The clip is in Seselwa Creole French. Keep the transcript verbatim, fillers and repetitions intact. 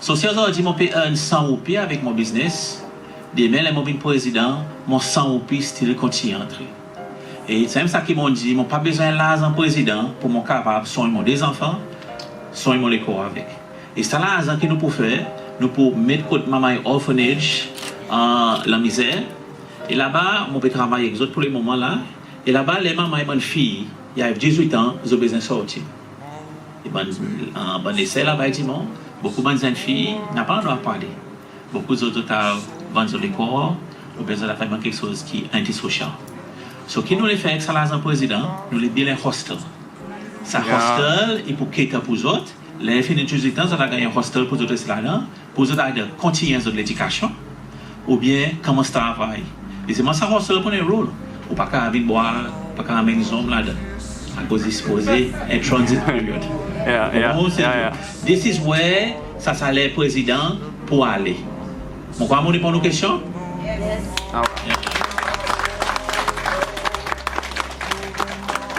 So si ozordi mon pe earn san roupi avek mon biznes, demen ler mon vin Prezidan, mon san roupi still kontinyen antre. E sanmenm sa ki mon dir, mon pa bezwen larzan Prezidan pour mon kapab sonny mon de zanfan, sonny mon lekor avek. E sa larzan ki nou pou fer, nou pou met kot manmay orphanage, an La Misère. E laba mon pe travay ek zot pour le moman la. E laba ler manmay bann fiy i ariv dizwit an, zot bezwen sorti. E bann, bann leser laba i dir mwan, bokou bann zenn fiy napa landrwa pour ale. Bokou zot, zot a vann zot lekor, oubyen zot a fer bann keksoz ki antisosyal. So ki nou le fer ek sa larzan Prezidan, nou le build en hostel. Sa hostel i pou cater pour zot. Ler i fini dizwit an, zot a ganny en hostel pour zot res ladan, pour zot either kontinyen zot ledikasyon oubyen konmans travay. E selman sa hostel pou annan en rule. Ou pa kapab vin bwar, pa kapab anmenn zonm ladan. Akoz i sipoze en transit period. This is where sa saler Prezidan pou ale. Mon krwar mon reponn ou kestyon?